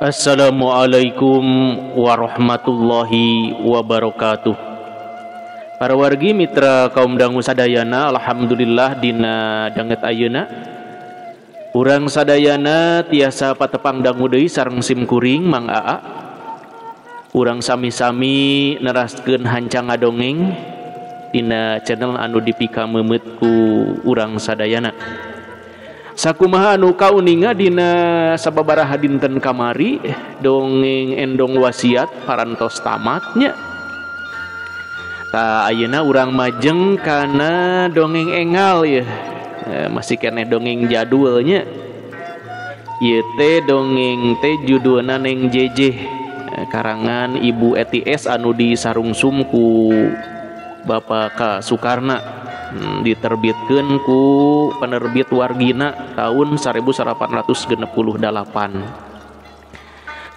Assalamualaikum warahmatullahi wabarakatuh. Para wargi mitra kaum dangu sadayana, alhamdulillah dina danget ayeuna urang sadayana tiasa patepang dangu deui sareng sim kuring Mang Aa. Urang sami-sami neraskeun hancang ngadongeng dina channel anu dipikameumeut ku urang sadayana. Sakumaha anu kauninga dina sababaraha dinten kamari dongeng endong wasiat parantos tamatnya. Ta ayeuna urang majeng kana dongeng engal ya. Masih keneh dongeng jadulnya. Ieu teh dongeng teh judulna Neng Jejeh, karangan Ibu Eti S anu disarungsum ku Bapak K Soekarna. Diterbitkeun ku penerbit Wargina tahun 1868.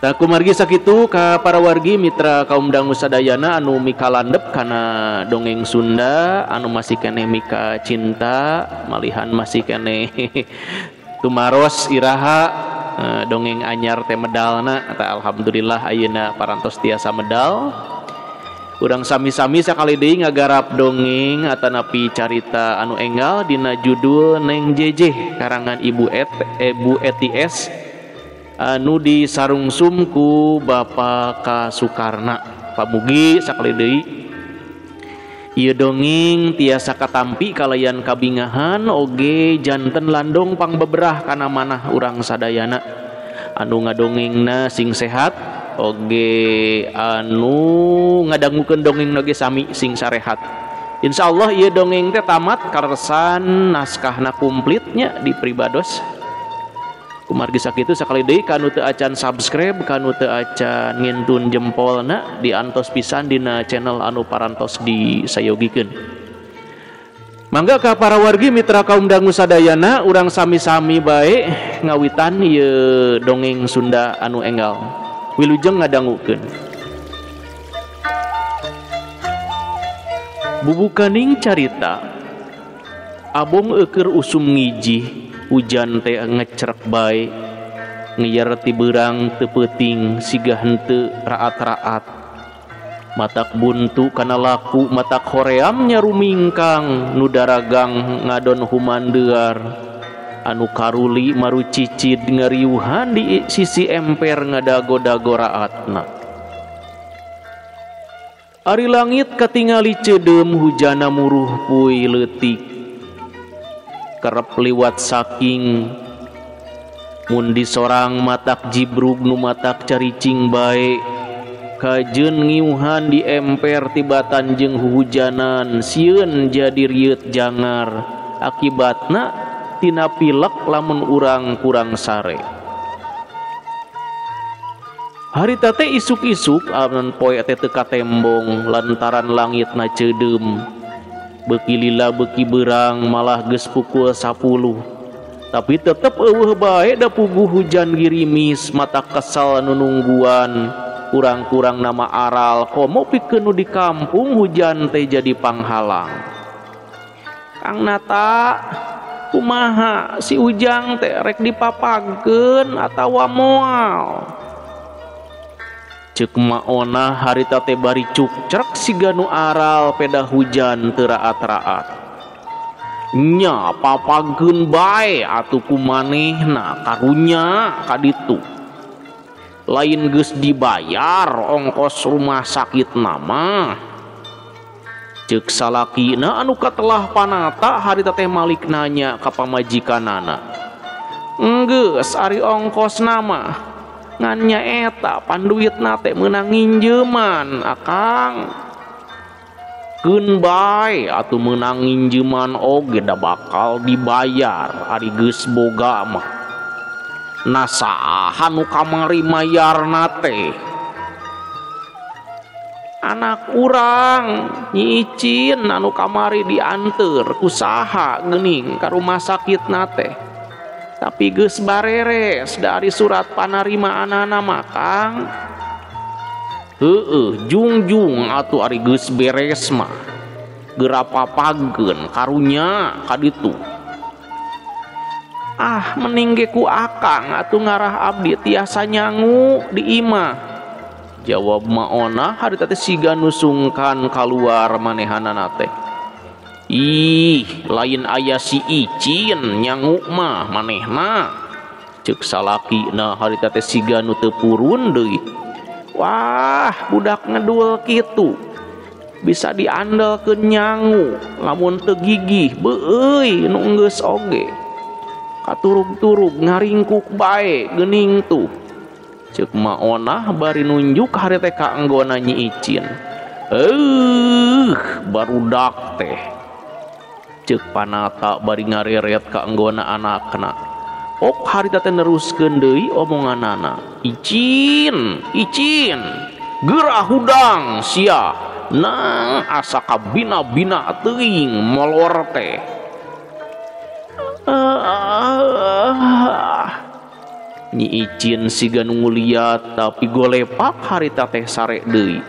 Tah kumargi sakitu ka para wargi mitra kaum dangu sadayana anu mikalandep kana dongeng Sunda anu masih keneh mika cinta malihan masih keneh tumaros iraha dongeng anyar teh medalna. Tah alhamdulillah ayeuna parantos tiasa medal. Urang sami-sami sakali deui ngagarap dongeng atanapi carita anu enggal dina judul Neng Jejeh karangan Ibu Eti S anu disarungsum ku Bapak K Soekarna. Pamugi sakali deui ieu dongeng tiasa katampi kalayan kabingahan oge janten landong pangbeberah kana manah urang sadayana anu ngadongengna sing sehat oge anu ngadangukeun dongeng oge sami sing sarehat. Insyaallah ieu dongeng teh tamat karesan naskahna kumplitnya di pribados. Kumargi sakitu sakali deui kanu teu acan subscribe, kanu teu acan ngintun jempolna diantos pisan dina channel anu parantos disayogikeun. Mangga ka para wargi mitra kaum dangu sadayana urang sami-sami bae ngawitan ieu dongeng Sunda anu enggal. Wilujeng ngadangukeun. Bubukaning carita abong eueur usum ngijih hujan teh ngecrek bae ngeyer ti beurang teu peuting siga henteu raat-raat matak buntu kana laku matak hoream nyarumingkang nu daragang ngadon humandear anu karuli maru cicid ngariuhan di sisi emper ngadago-dago raatna. Ari langit katingali ceudeum hujana muruh puy leutik kerep liwat saking mun disorang matak jibrug nu matak caricing bae kajeun ngiuhan di emper tibatan jeung huhujanan sieun jadi rieut jangar akibatna tina pilek lamun urang kurang sare. Harita teh isuk-isuk amun poe teh teu katembong lantaran langitna ceudeum. Beuki lila beuki beurang malah geus pukul 10. Tapi tetep eueuh bae da puguh hujan girimis mata kesal nu nungguan. Kurang-kurang nama aral komo pikeun nu di kampung hujan teh jadi panghalang. Kang Nata kumaha si Ujang teh rek dipapagkeun atawa moal? Ceuk maona harita teh bari cukcrek siga nu aral peda hujan teu raat-raat. Nya papagkeun bae atuh kumanehna karunya kaditu. Lain geus dibayar ongkos rumah sakit nama. Ceuk salakina anu katelah panata harita teh malik nanya ka pamajikanana. Enggeus ari ongkos nama ngan nyaeta panduitna teh meunang nginjeuman akang. Keun bae atuh meunang nginjeuman oge da bakal dibayar ari geus boga mah. Nah saha nu kamari mayarna teh? Anak urang nyiicin anu kamari dianteur ku saha geuning ka rumah sakitna teh. Tapi geus bareres dari surat panarimaanana mah Kang. Heueuh jungjung atuh ari geus beres mah. Geura papageun karunya ka ditu. Ah mending ge ku akang atuh ngarah abdi tiasa nyangu di imah. Jawab Maona harita teh siga nu sungkan kaluar manehanana teh. Ih lain aya si Icin nyangu mah manehna. Ceuk salakina harita teh siga nu teu purun deui. Wah budak ngedul kitu bisa diandelkeun nyangu lamun teu gigih beueuy nu geus oge. Katurug-turug ngaringkuk bae geuning tuh. Ceuk Maonah bari nunjuk harita ka anggona Nyi Icin. Barudak teh. Ceuk Panata bari ngareret ka anggona anakna. Ok harita teh neruskeun deui omonganana. Icin, Icin, geurah hudang sia. Nang asa kabina-bina teuing molor teh. Nyi Icin siga nu nguliat tapi golepak harita teh sare deui.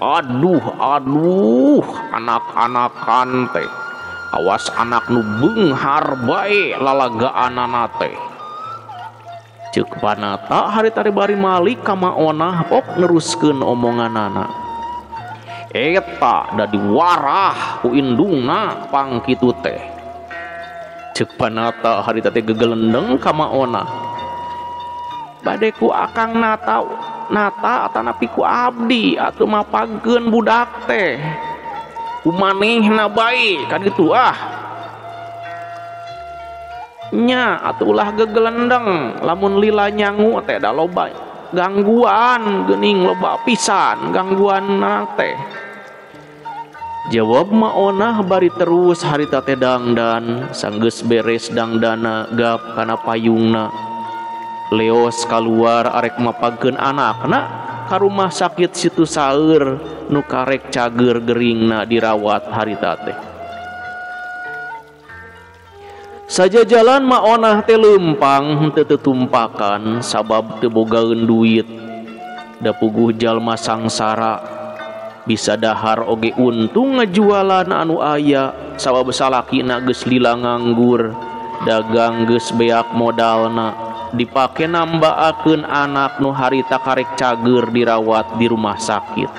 Aduh aduh anak-anakan teh. Awas anak nu beunghar bae lalagaanana teh. Ceuk Panata harita teh bari malik ka Maonah pok neruskeun omonganana. Eta da diwarah ku indungna pang kitu teh. Ceuk Panata harita teh gegelendeng ka Maonah. Bade ku akang nata nata atanapi ku abdi atuh mapagkeun budak teh. Ku manehna bae ka ditu ah. Nya atuh ulah gegelendeng lamun lila nyangu teh da loba gangguan geuning loba pisan gangguanna teh. Jawab Maonah bari terus harita teh dangdan sanggeus beres dangdana gap kana payungna. Leos kaluar arek mapagkeun anakna ka rumah sakit Situ Saeur nu karek cager geringna dirawat harita teh. Sajajalan Maonah teh leumpang teu tetumpakan sabab teu bogaeun duit. Da puguh jalma sangsara bisa dahar oge untung ngajualan anu aya sabab salakina geus lila nganggur, dagang geus beak modalna dipake nambaakeun anak nu harita karek cager dirawat di rumah sakit.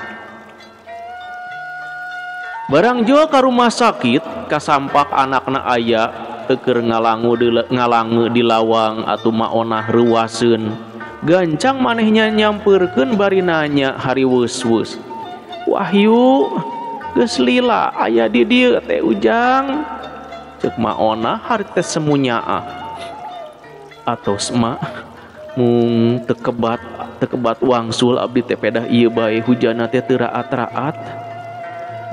Barang jual ka rumah sakit kasampak anakna aya teu keur ngalangu di lawang atuh Maonah reuwaseun. Gancang manehnya nyampeurkeun bari nanya hariweus-weus. Wahyu geus lila aya di dieu teh Ujang. Ceuk Maonah harita semunyaah. Atos mak mung tekebat wangsul abdi teh pedah ieu bae hujana teh teu raat-raat.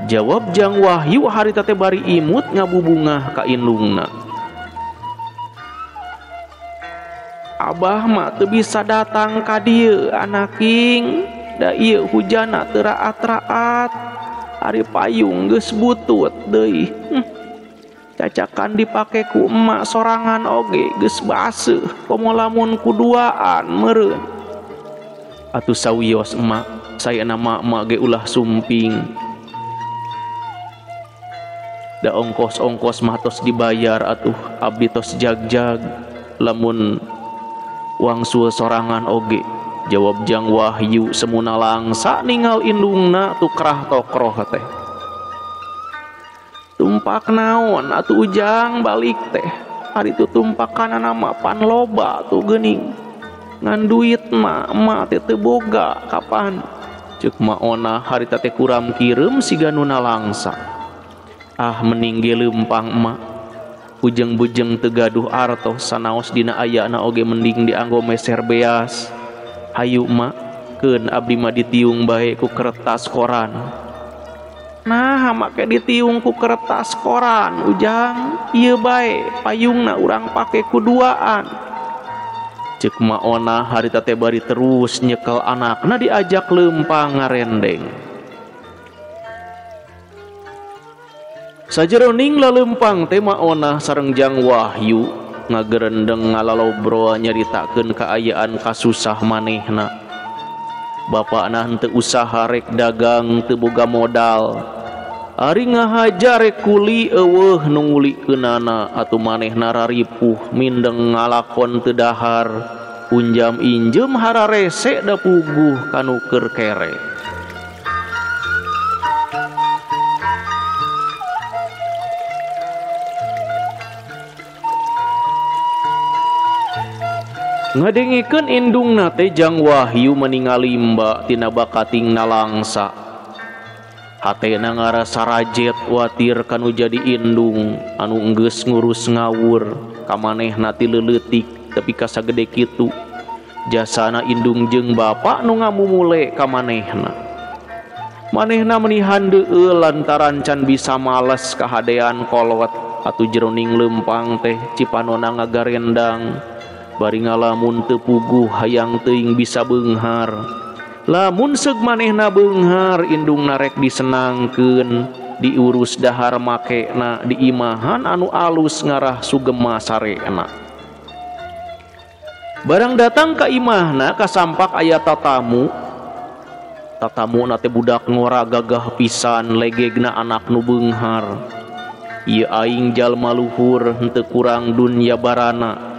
Jawab Jang Wahyu harita teh bari imut ngabubungah ka indungna. Abah mah teu bisa datang ka dieu anaking. Da ieu hujana teu raat-raat. Ari payung geus butut deui. Cacakan dipake ku emak sorangan oge geus baseuh komo lamun kuduaan meureun. Atuh sawios emak, sayana emak ge ulah sumping. Da ongkos-ongkos mah tos dibayar atuh abdi tos jag-jag lamun wangsul sorangan oge. Jawab Jang Wahyu semuna langsa ningal indungna tukrah tokroh teh. Tumpak naon atuh Ujang balik teh. Hari itu tumpakan nama pan loba tuh geuning. Ngan duit mah emak teh teu boga kapan. Ceuk Maonah harita teh kuram kireum siga nu nalangsa. Ah mending ge leumpang emak. Bujeng-bujeng teu gaduh artos sanaos dina ayana oge mending dianggo meser beas. Hayu emak keun abdi mah ditiung bae ku kertas koran. Nah make ditiung ku kertas koran Ujang ieu bae payungna urang pake kuduaan. Ceuk Maonah harita teh bari terus nyekel anakna diajak leumpang ngarendeng. Sajeroning laleumpang teh Maonah sareng Jang Wahyu ngagerendeng ngalalobroa nyaritakeun kaayaan kasusah manehna. Bapakna henteu usaha rek dagang teu boga modal. Ari ngahaja rek kuli eueuh nu ngulikeunana atuh manehna raripuh mindeng ngalakon teu dahar unjam injem hararese da puguh kanu keur kere. Ngadengikeun indungna teh Jang Wahyu meningali imba tina bakating nalangsa. Hatena ngarasa rajet watir kanu jadi indung anu enggeus ngurus ngawur kamanehna ti leuletik tepi ka sagede kitu. Jasana indung jeung bapa nu ngamumule ka manehna. Manehna meni handeueul lantaran can bisa males kahadean kolot atuh jeroning leumpang teh cipanona ngagarendang bari ngalamun teu puguh hayang teuing bisa beunghar. Lamun seug manehna beunghar indungna rek disenangkeun diurus dahar makena diimahan anu alus ngarah sugema sarena. Barang datang ka imahna kasampak aya tatamu. Tatamuna teh budak ngora gagah pisan legegna anak nu beunghar. Ieu aing jalma luhur henteu kurang dunya barana.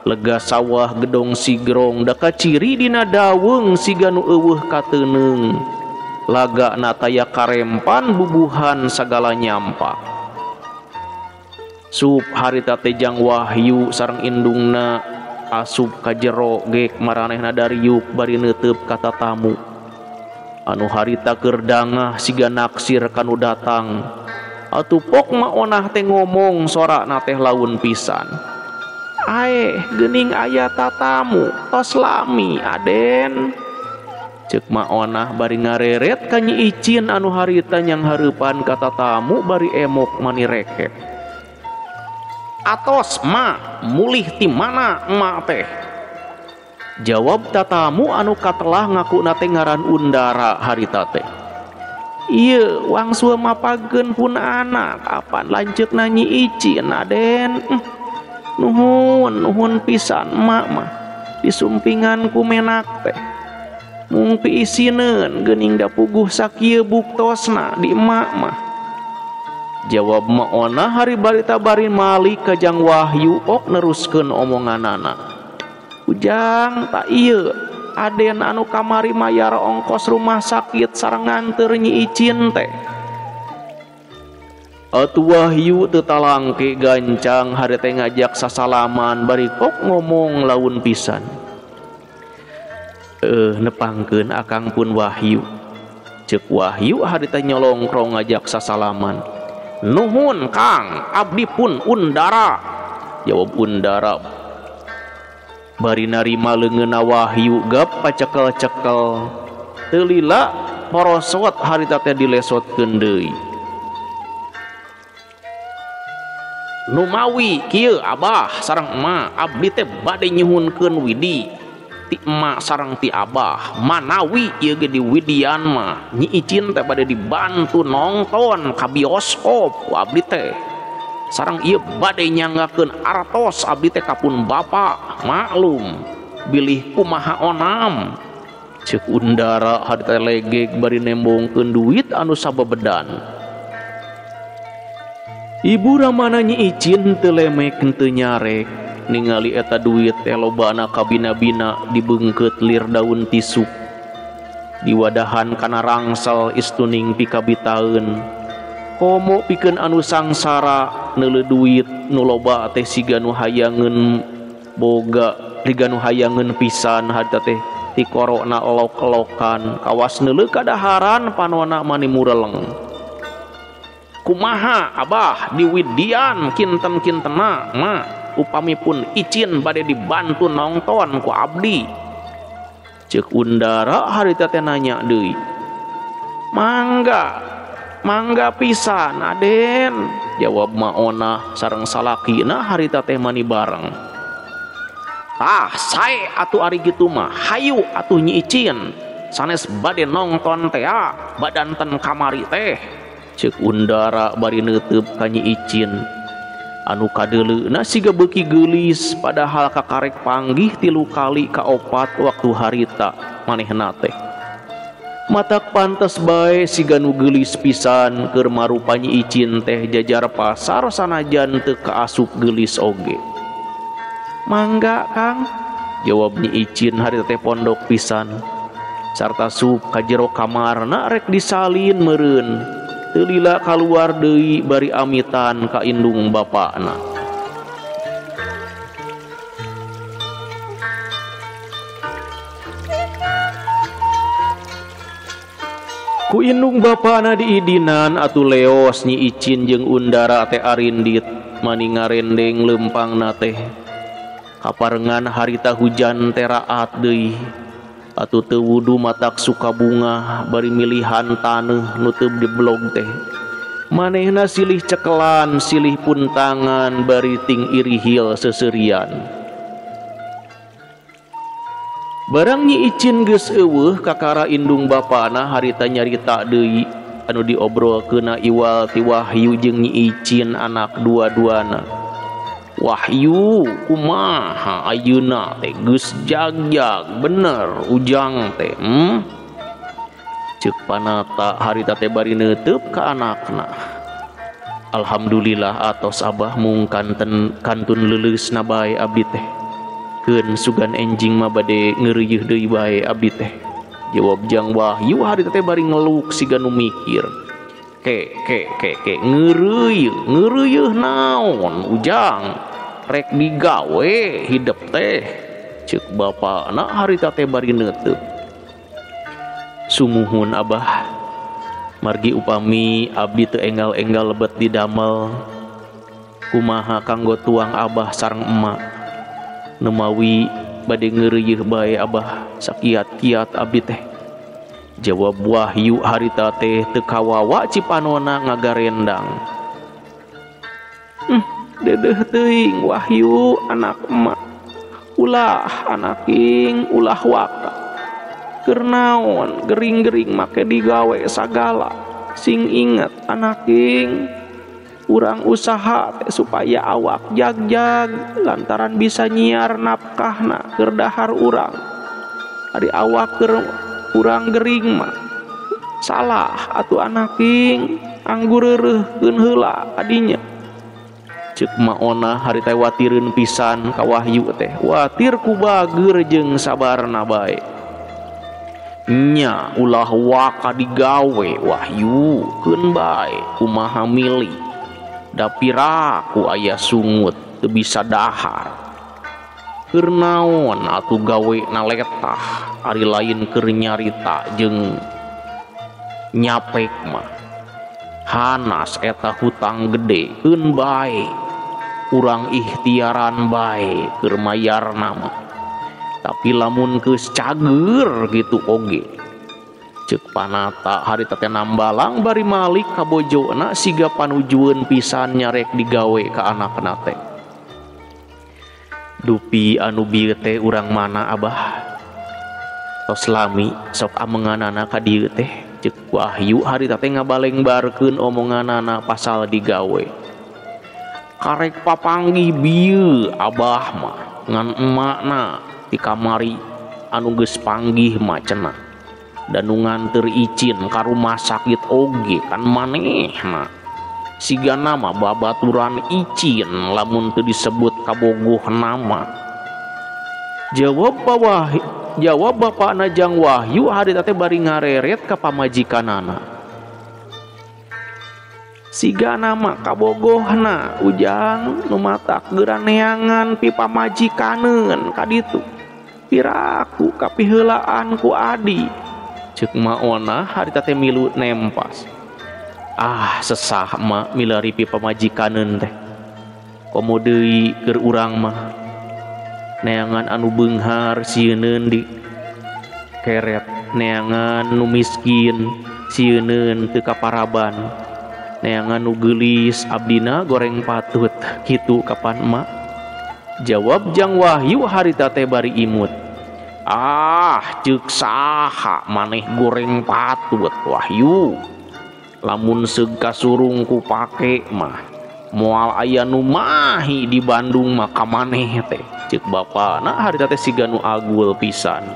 Lega sawah gedong sigrong da kaciri dina daweung siga nu eueuh kateneung. Lagana taya karempan bubuhan sagala nyampa. Sup harita teh Jang Wahyu sareng indungna asup ka jero gek maranehna dariuk bari neuteub ka tatamu. Anu harita keur dangah siga naksir kanu datang. Atuh pok maonah teh ngomong sorana teh laun pisan. Aeh geuning aya tatamu tos lami Aden. Ceuk maonah bari ngareret ka Nyi Icin anu harita nyang hareupan ka tatamu bari emok mani rekep. Atos ma mulih ti mana emak teh? Jawab tatamu anu katelah ngakuna teh ngaran Undara harita teh. Ieu wangsul mapageun pun anak kapan lanceukna Nyi Icin Aden? Nuhun nuhun pisan emak mah disumpingan ku menak teh. Mung piisineun geuning da puguh sakieu buktosna di emak mah. Jawab maonah hari barita bari malik ka Jang Wahyu ok neruskeun omonganana. Ujang tak ieu Aden anu kamari mayar ongkos rumah sakit sareng nganteur Nyi Icin teh. Atuh Wahyu teu talangke gancang hari teh ngajak sasalaman bari kok ngomong laun pisan. Nepangkeun akang pun Wahyu. Ceuk Wahyu hari teh nyolongkrong ngajak sasalaman. Nuhun Kang, abdi pun Undara. Jawab Undara. Bari narima leungeunna Wahyu gap pacekel-cekel. Teu lila porosot harita teh dilesotkeun deui. Numawi kieu abah sareng emak, abdi teh bade nyuhunkeun widi ti emak sareng ti abah. Manawi ieu ge diwidian mah Nyi Icin teh bade dibantu nongton ka bioskop ku abdi teh. Sareng ieu bade nyanggakeun artos abdi teh kapun bapa, maklum bilih kumaha onam. Ceuk Undara harita legeg bari nembongkeun duit anu sabebedan. Ibu ramana Nyi Icin teu lemek teu nyarek ningali eta duit teh lobana kabina-bina dibeungkeut lir daun tisu. Diwadahan kana rangsel istuning pikabitaeun. Komo pikeun anu sangsara neuleu duit nu loba teh siga nu hayangeun boga siga nu hayangeun pisan harita teh tikorona elok-elokan kawas neuleu kadaharan panona mani mureleng. Kumaha abah diwidian kinten-kintena ma upami pun Icin bade dibantu nongton ku abdi. Ceuk Undara harita teh nanya deui. Mangga, mangga pisan Aden. Jawab maonah sareng salakina harita teh mani bareng. Tah sae atuh ari kitu mah hayu atuh Nyi Icin sanes bade nongton teh badanten kamari teh. Ceuk Undara bari neuteub ka Nyi Icin anu kadeuleuna siga beuki geulis padahal kakarek panggih 3 kali ka 4 waktu harita manehna teh. Matak pantes bae siga nu geulis pisan keur marupa Nyi Icin teh jajar pasar sanajan teu kaasup geulis oge. Mangga Kang, jawab Nyi Icin harita teh pondok pisan. Sarta sup ka jero kamarna rek disalin meureun. Teu lila kaluar deui bari amitan ka indung bapana. Ku indung bapana diidinan atuh leos Nyi Icin jeung Undara teh arindit mani ngarendeng leumpangna teh. Kaparengan harita hujan teh raat deui. Atuh teu wudu matak suka bunga bari milihan taneuh nu teu diblog teh. Manehna silih cekelan silih puntangan bari ting irihil seuseurian. Barang Nyi Icin geus eueuh kakara indung bapana harita nyarita deui anu diobrolkeunna iwal ti Wahyu jeung Nyi Icin anak dua-duana. Wahyu kumaha ayeuna teh geus jagjag bener Ujang teh Ceuk Panata harita teh bari neuteub ka anakna. Alhamdulillah atos abah mung kantun leuleusna bae abdi teh. Keun sugan enjing mah bade ngeureuyeih deui bae abdi teh. Jawab Jang Wahyu harita teh bari ngeluk siga nu mikir. Ke ke ke ke ngeureuyeih ngeureuyeih naon Ujang rek digawe hidep teh. Ceuk bapana harita teh bari neuteub. Sumuhun abah, margi upami abdi teu enggal-enggal lebet di damel. Kumaha kanggo tuang abah sareng emak. Nemawi bade ngeureuyeih bae abah sakiat-kiat abdi teh. Jawab Wahyu harita teh teu kawawa cipanona ngagarendang. Dedeuh teuing Wahyu anak emak. Ulah anaking ulah waka. Keur naon gering-gering make digawe sagala. Sing inget anaking, urang usaha teh supaya awak jagjag lantaran bisa nyiar nafkahna keur dahar urang. Ari awak keur urang gering mah salah atuh anaking, anggur reureuhkeun heula adinya. Ceuk Maona harita watireun pisan ka Wahyu teh, watir ku bager jeung sabarna bae. Nya ulah waka digawe Wahyu keun bae kumaha milih. Da piraku aya sungut teu bisa dahar. Keur naon atuh gawe na letah ari lain keur nyarita jeung nyapek mah. Hanas eta hutang gede keun bae. Urang ikhtiaran bae keur mayarna mah. Tapi lamun geus cager gitu oge. Ceuk Panata harita teh nambalang bari malik ka bojona siga panujueun pisan nyarek digawe ka anakna teh. Dupi anu bieu teh urang mana abah? Tos lami sok amenganana ka dieu teh. Ceuk Wahyu harita teh ngabalengbarkeun omonganana pasal digawe. Karek papanggih bieu abah mah ngan emakna di kamari anu geus panggih mah cenah. Dan nu nganteur Icin ka rumah sakit oge kan manehna. Sigana mah babaturan Icin lamun teu disebut kabogoh nama. Jawab bapana Jang Wahyu harita teh bari ngareret ka pamajikanana. Sigana mah kabogohna Ujang nu matak geura neangan pi pamajikaneun ka ditu. Piraku kapiheulaan ku adi. Ceuk Maona harita teh milu nempas. Ah sesah ma milari pi pamajikaneun teh. Komo deui keur urang mah. Neangan anu beunghar sieuneun di keret, neangan nu miskin sieuneun teu kaparaban. Neangan nu geulis abdina goreng patut kitu kapan emak. Jawab Jang Wahyu harita teh bari imut. Ah ceuk saha maneh goreng patut Wahyu. Lamun seug kasurung ku pake mah moal aya nu mahi di Bandung mah ka maneh teh. Ceuk bapana harita teh siga nu agul pisan.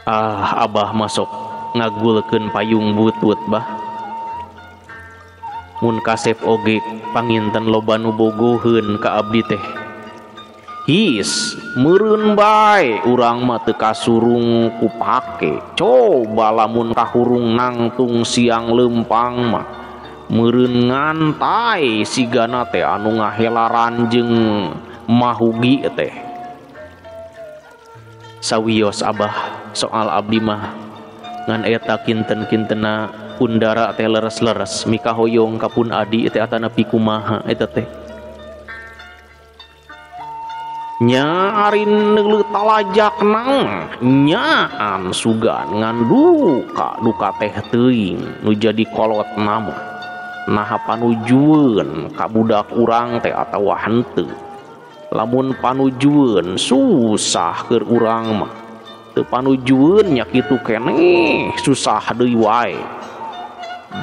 Ah abah masuk ngagulkeun payung butut bah. Mun kasep oge panginten loba nu bogoheun ka abdi teh. His meureun bae urang mah teu kasurung ku pake. Coba lamun kahurung nangtung siang leumpang mah meureun ngantai sigana teh anu ngahela ranjeng mahugi teh. Sawios abah soal abdi mah ngan eta kinten-kintena undara teh leres-leres mikahoyong ka pun adi teh atanapi kumaha eta teh. Nya ari neuleuh talajak nang nyaan sugan ngan duka duka teh teuing nu jadi kolot nama. Naha panujueun ka budak urang teh atawa henteu. Lamun panujueun susah keur urang mah. Teu panujueun nya kitu keneh susah deui wae.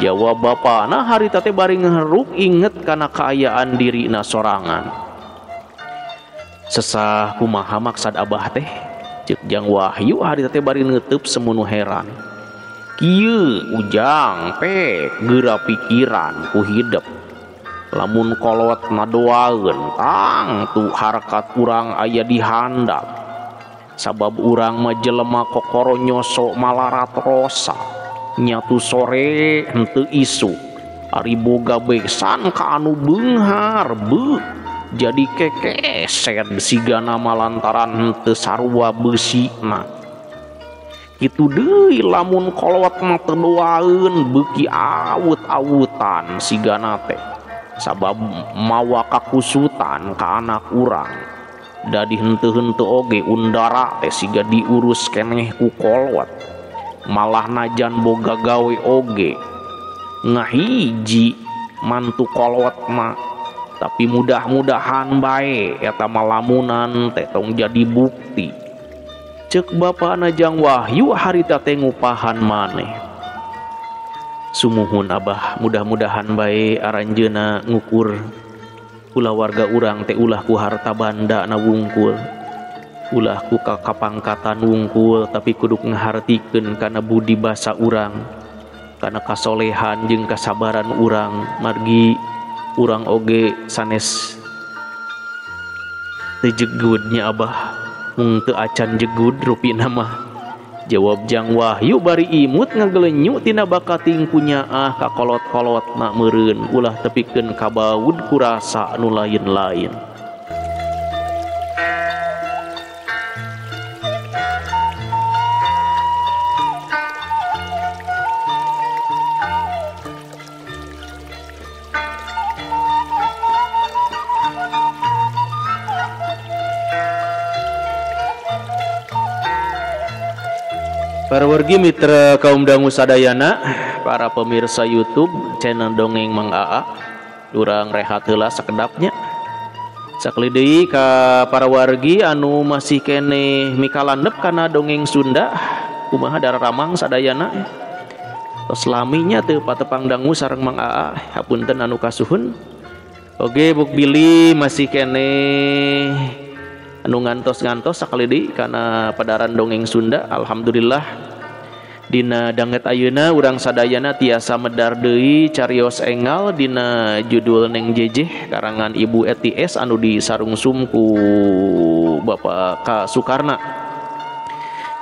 Jawab bapana harita teh bari ngeheruk inget kana kaayaan dirina sorangan. Sesah kumaha maksad abah teh? Ceuk Jang Wahyu harita teh bari neuteub semunu heran. Kieu ujang pek geura pikiran ku hidep. Lamun kolot madoaeun tangtu harkat urang aya di handap. Sabab urang mah jelema kokoro nyoso malarat rosa. Nyatu sore henteu isuk. Ari boga besan ka anu beunghar beuh. Jadi kekeset sigana malantaran henteu sarua beusina. Kitu deui lamun kolot mah teu doaeun beuki awut-awutan sigana teh. Sabab mawa kakusutan ka anak urang. Dadi henteu-henteu oge undara teh siga diurus keneh ku kolot. Malah najan boga gawe oge ngahiji mantu kolot mah. Tapi mudah-mudahan bae eta malamunan teh tong jadi bukti. Ceuk bapana Jang Wahyu harita teh ngupahan maneh. Sumuhun abah, mudah-mudahan bae aranjeuna ngukur kulawarga urang teh ulah ku harta banda na wungkul. Ulah ku kapangkatan wungkul, tapi kudu ngahartikeun kana budi basa urang, kana kasolehan jeung kasabaran urang. Margi urang oge sanes teu jegud nya abah, mung teu acan jegud rupina mah. Jawab Jang Wahyu bari imut ngagelenyu tina bakating kunyaah ka kolot-kolot na meureun ulah tepikeun kabaud kurasa anu lain-lain. Para wargi mitra kaum dangu sadayana, para pemirsa YouTube channel Dongeng Mang Aa, urang rehat heula sakedapnya. Sakali deui ka para wargi anu masih keneh mikalandep kana dongeng Sunda, kumaha dararamang sadayana. Tos laminya teu patepang dangu sareng Mang Aa, hapunten anu kasuhun. Oge buk bilih masih keneh anu ngantos-ngantos sakali deui kana padaran dongeng Sunda. Alhamdulillah dina danget ayeuna urang sadayana tiasa medar deui carios engal dina judul Neng Jejeh karangan Ibu Eti S anu disarungsum ku Bapak K Sukarna.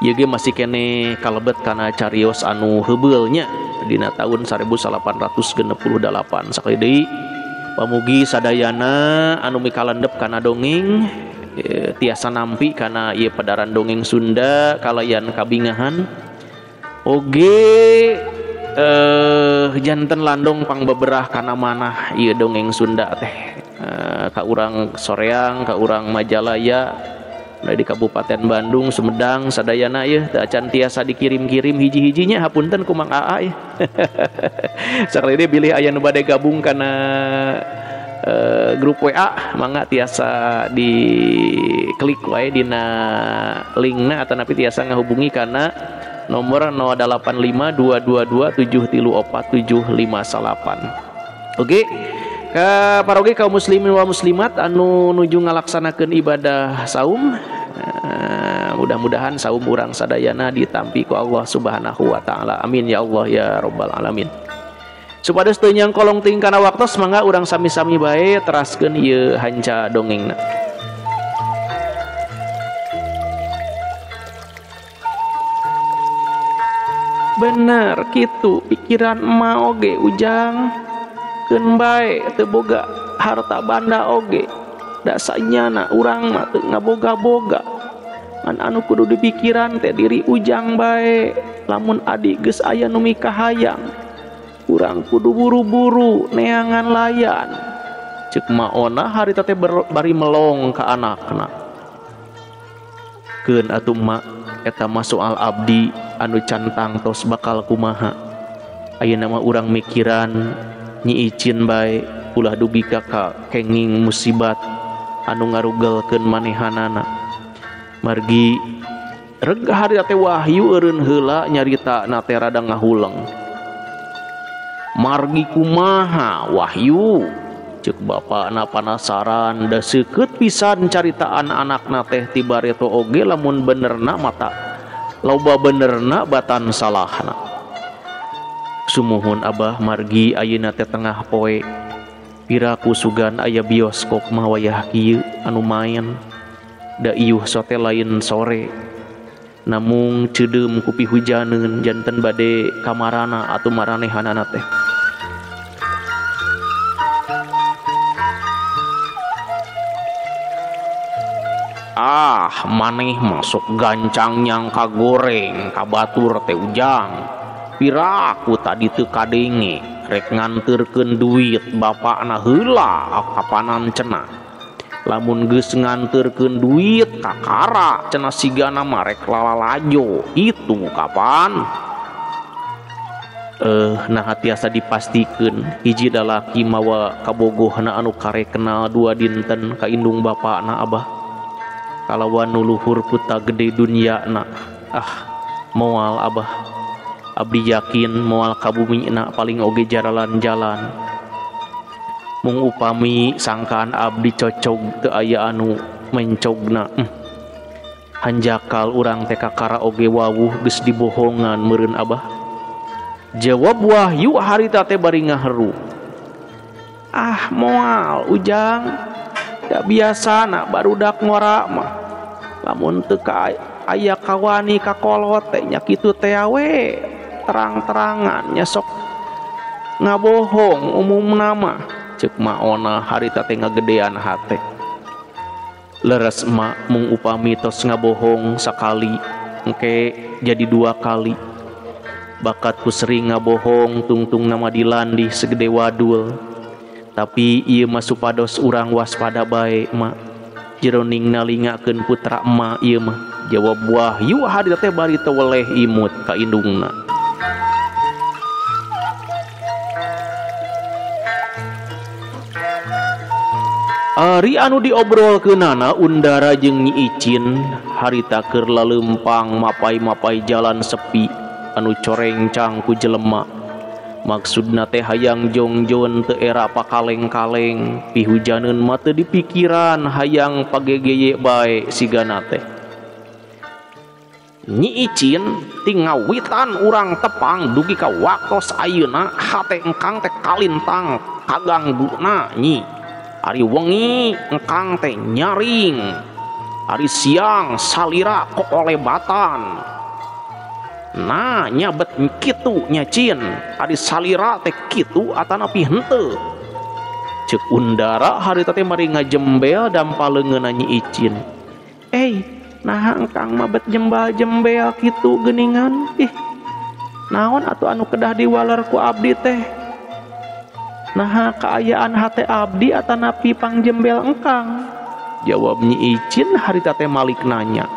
Ieu ge masih keneh kalebet kana carios anu heubeul nya dina tahun 1868. Sakali deui pamugi sadayana anu mikalandep kana dongeng tiasa nampi kana ieu padaran dongeng Sunda kalayan kabingahan. Oge janten landong pangbeberah kana manah ieu dongeng Sunda teh ka urang Soreang, ka urang Majalaya, di Kabupaten Bandung, Sumedang sadayana ieu teu acan tiasa dikirim-kirim hiji-hijinya, hapunten ku Mang Aa ieu. Sakali deui bilih aya nu bade gabung kana grup WA mangga tiasa diklik wae dina linkna atanapi tiasa ngahubungi kana nomor 085 222 734 759. Oke, ka paroge kaum muslimin wa muslimat anu nuju ngalaksanakeun ibadah saum, Mudah-mudahan saum urang sadayana ditampi ku Allah Subhanahu wa taala. Amin ya Allah ya rabbal alamin. Supados teu nyangkolong teuing kana waktos, mangga urang sami-sami bae teraskeun ieu hanca dongengna. Bener kitu pikiran emak oge Ujang, keun bae teu boga harta banda oge, da sanyana urang mah teu ngaboga-boga. Ngan anu kudu dipikiran teh diri Ujang bae, lamun adi geus aya nu mikahayang, urang kudu buru-buru neangan layan. Ceuk maona harita teh bari melong ka anakna. Keun atuh mak, eta mah soal abdi anu can tangtos bakal kumaha. Ayeuna mah urang mikiran Nyi Icin bae, ulah dugi ka kenging musibat anu ngarugelkeun manehanana. Margi reg harita teh Wahyu eureun heula nyarita na teh rada ngahuleng. Margi kumaha Wahyu? Ceuk bapana panasaran, da seukeut pisan caritaan anakna teh ti bareto oge lamun benerna mata loba benerna batan salahna. Sumuhun abah, margi ayeuna teh tengah poe, piraku sugan aya bioskop mah wayah kieu anu main, da iuh sote lain sore, namung ceudeum ku pihujaneun janten bade kamarana atuh maranehanana teh. Ah, maneh masuk gancang nyangka goreng ka batur teh Ujang. Piraku tadi teu kadenge rek nganterkeun duit bapakna heula kapanan cenah. Lamun geus nganterkeun duit kakara cenah sigana mah rek lalalajo. Itu kapan? Nah tiasa dipastikeun hiji lalaki mawa kabogohna anu karek kenal dua dinten ka indung bapakna abah. Kalawan nu luhur kuta gede dunyana. Ah, moal abah, abdi yakin moal ka bumina paling oge jaralan-jalan. Mung upami sangkaan abdi cocog teu aya anu mencogna. Hanjakal urang teh kakara oge wawuh geus dibohongan meureun abah. Jawab Wahyu harita teh bari ngaheru. Ah, moal Ujang, da biasana barudak ngora mah. Lamun teu ka aya kawani ka kolot teh nya kitu teh we, terang-terangan nya sok ngabohong umumna mah. Ceuk maona harita teh ngagedean hate. Leres mak, mung upami tos ngabohong sakali engke jadi dua kali. Bakat ku sering ngabohong tungtung nama dilandih segede wadul. Tapi ieu mah supados urang waspada bae mak. Jeroning nalingakeun putra emak ieu mah. Jawab Wahyu harita teh bari teu weleh imut ka indungna. Ari anu diobrolkeunana Undara jeung Nyi Icin harita keur laleumpang mapai-mapai jalan sepi anu corengcang ku jelema. Maksudna teh hayang jongjon teu era pakaleng-kaleng, pihujaneun mah teu dipikiran hayang pagegeye bae sigana teh. Nyi Icin ti ngawitan urang tepang dugi ka waktos ayeuna hate engkang teh kalintang kagangguna Nyi. Ari wengi engkang teh nyaring, ari siang salira kokolebatan. Nah nyabet kitu nya Cin, ari salira teh kitu atanapi henteu. Ceuk Undara harita teh mari ngajembel dampa leungeunna Nyi Icin. Naha engkang mah bet jembal-jembel kitu geuningan. Ih, naon atuh anu kedah diwaler ku abdi teh? Naha kaayaan hate abdi atanapi pangjembel engkang? Jawab Nyi Icin harita teh malik nanya.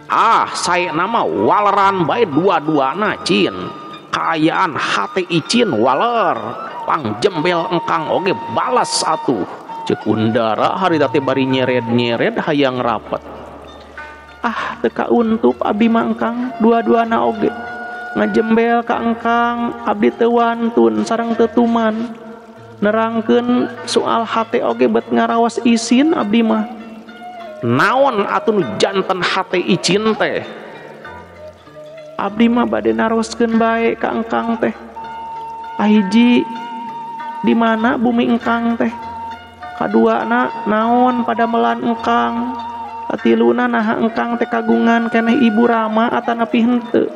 Ah, saya nama waleran bae dua-duana Cin. Kaayaan hate Icin waler, pangjembel engkang oge balas atuh. Ceuk Undara harita teh bari nyered-nyered hayang rapet. Ah, teu kauntup abdi mah engkang dua-duana oge. Ngajembel ka engkang abdi teu wantun sareng teu tuman. Nerangkeun soal hate oge bet ngarawas isin abdi mah. Naon atuh nu janten hate Icin teh? Abdi mah bade naroskeun bae ka engkang teh. Kahiji di mana bumi engkang teh? Kaduana naon padamelan engkang? Katiluna naha engkang teh kagungan keneh ibu rama atanapi henteu?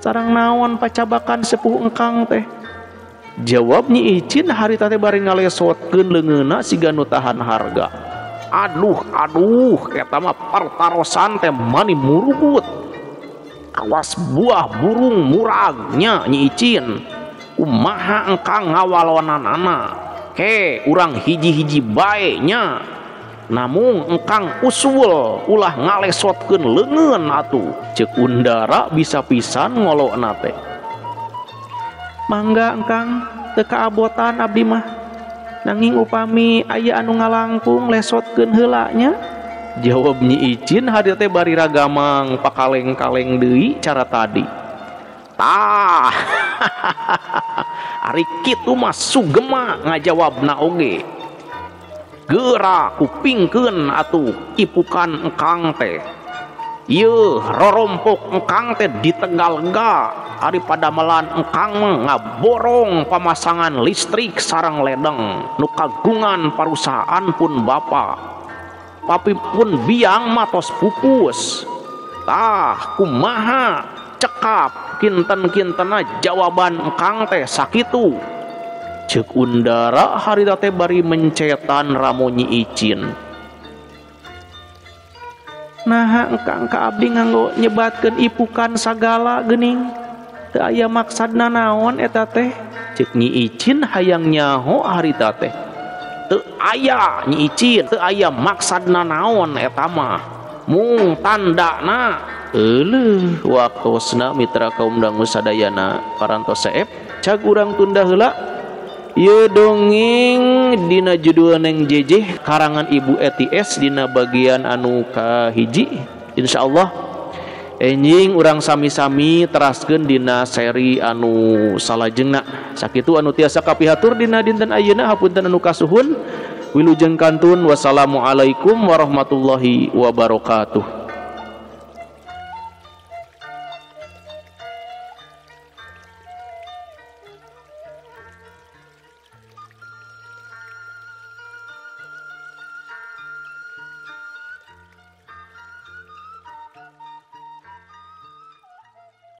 Sareng naon pacabakan sepuh engkang teh? Jawab Nyi Icin harita teh bari ngalesotkeun leungeunna siga nu tahan harga. Aduh aduh eta mah partarosan teh mani murugut. Kawas buah burung muragnya Nyi Icin. Kumaha engkang ngawalonanana? Ke urang hiji-hiji bae nya. Namung engkang usul ulah ngalesotkeun leungeun atuh. Ceuk Undara bisa pisan ngolokna teh. Mangga engkang teu kaabotan abdi mah. Nanging upami aya anu ngalangkung lesotkeun heula nya. Jawab Nyi Icin hadir teh bari ragamang pakaleng-kaleng deui cara tadi. Tah. Ari kitu mah sugema ngajawabna oge. Geura kupingkeun atuh ipukan engkang teh. Yeuh rorompok engkang teh di Tegallega. Ari padamelan engkang mah ngaborong pamasangan listrik sareng ledeng nu kagungan parusahaan pun bapa. Papi pun biang matos pupus. Tah kumaha cekap kinten-kintena jawaban engkang teh sakitu. Ceuk Undara harita teh bari mencetan ramo Nyi Icin. Naha engkang ka abdi nganggo nyebatkeun ipukan sagala geuning. Teu aya maksadna naon eta teh? Ceuk Nyi Icin hayang nyaho harita teh. Teu aya Nyi Icin, teu aya maksadna naon eta mah. Mung tandana. Euleuh waktosna mitra kaum dangu sadayana parantos seep cag urang tunda heula. Ieu dongeng dina judul Neng Jejeh karangan Ibu ETS dina bagian anu kahiji. Insyaallah enjing urang sami-sami teraskeun dina seri anu salajengna. Sakitu anu tiasa kapihatur dina dinten ayeuna, hapunten anu kasuhun. Wilujeng kantun, wassalamualaikum warahmatullahi wabarakatuh.